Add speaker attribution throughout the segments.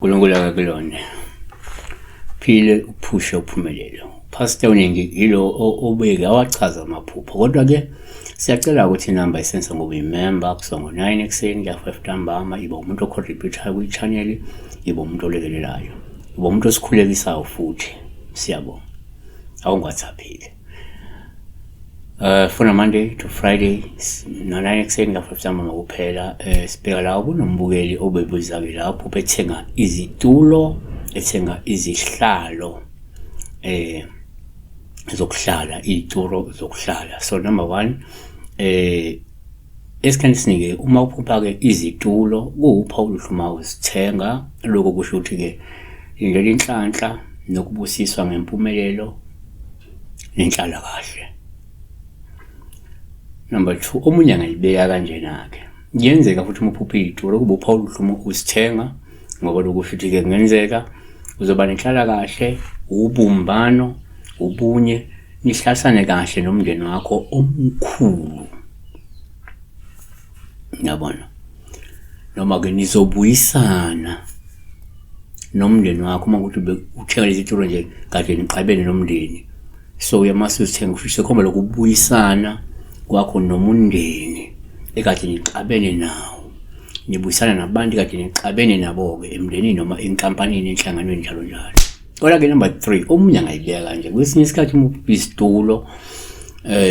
Speaker 1: uNkulunkulu akakulona. Phile uphushe uphumelele. Pastor uningi yilo obeke awachaza amaphupho kodwa ke siyacela ukuthi inamba isense ngoba imember kusuka ngo-9 ekuseni kuya 5 ntambama iba umuntu ocontributayo kwi-channel iba umuntu olekelelayo iba umuntu osikhulekisayo futhi siyabonga awungathaphile. Funa Monday to Friday no-9 ekuseni ka-5 ntambama kuphela. Sibheka la kunombukeli obebuza-ke lapho bethenga izitulo, ethenga izihlalo zokuhlala, iy'tulo zokuhlala. So number one, esikhathini esiningi uma uphupha-ke izitulo kuwuphawu oluhle uma uzithenga. Lokho kusho ukuthi-ke lindela inhlanhla nokubusiswa ngempumelelo nenhlalakahle. Number 2, omunye angayibeka kanjena-ke. Kuyenzeka futhi uma uphupha iy'tulo kube uphawu oluhle uma uzithenga ngoba lokhu kusho ukuthi-ke kungenzeka uzoba nenhlalakahle, ubumbano, ubunye, nihlalisane kahle nomndeni wakho omkhulu. Ngiyabona. Noma-ke nizobuyisana nomndeni wakho uma ukuthi uthenga lezi tulo nje kade niqabene nomndeni so uyamase uzithenga kusho sekhomba lokubuyisana kwakho nomundeni ekade nixabene nawo nibuyisana nabantu kade nixabene nabo-ke emndenini noma enkampanini enhlanganweni njalo njalo. Kodwa-ke number 3 omunye angayibeka kanje kwesinye isikhathi uma uphupha isitulo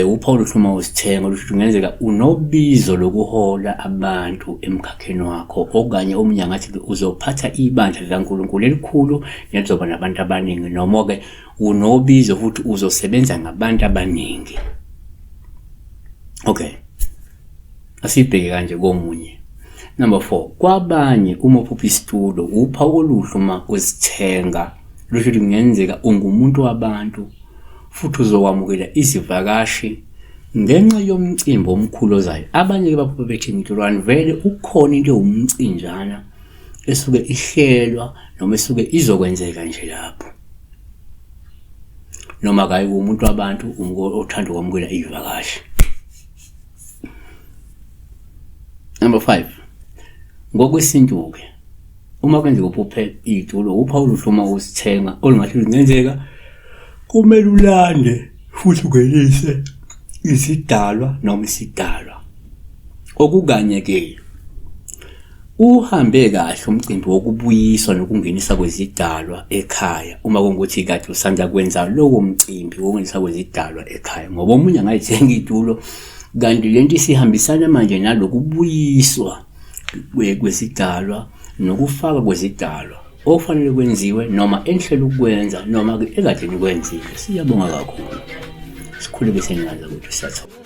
Speaker 1: uphawu oluhle uma usithenga lusho ukuthi kungenzeka unobizo lokuhola abantu emkhakheni wakho okanye omunye angathi uzophatha ibandla likaNkulunkulu elikhulu nelizoba nabantu abaningi noma-ke unobizo futhi uzosebenza ngabantu abaningi. Okay. Asibheke kanje komunye. Number 4, kwabanye uma uphupha isitulo uphawu oluhle uma uzithenga lusho ukuthi kungenzeka ungumuntu wabantu futhi uzokwamukela izivakashi ngenxa yomcimbi omkhulu ozayo. Abanye-ke baphupha bethenga intolwane vele ukhona into ewumcinjana esuke ihlelwa noma esuke izokwenzeka nje lapho. Noma kayi umuntu wabantu othanda ukwamukela iy'vakashi. Number 5, ngokwesintu-ke uma kwenzeka uphuphe iy'tulo uphawu oluhle uma usithenga olungahle lungenzeka kumele ulande futhi ungenise izidalwa noma isidalwa. Okukanye-ke uhambe kahle umcimbi wokubuyiswa nokungeniswa kwezidalwa ekhaya uma kungukuthi kade usanda kwenza lowo mcimbi wokungeniswa kwezidalwa ekhaya ngoba omunye angayithenga itulo kanti lento isihambisana manje nalokubuyiswa kwesidalwa nokufakwa kwezidalwa okufanele kwenziwe noma enihlela ukukwenza noma-ke ekade nikwenzile. Siyabonga kakhulu. Sikhuleke sengazi ukuthi siyathola.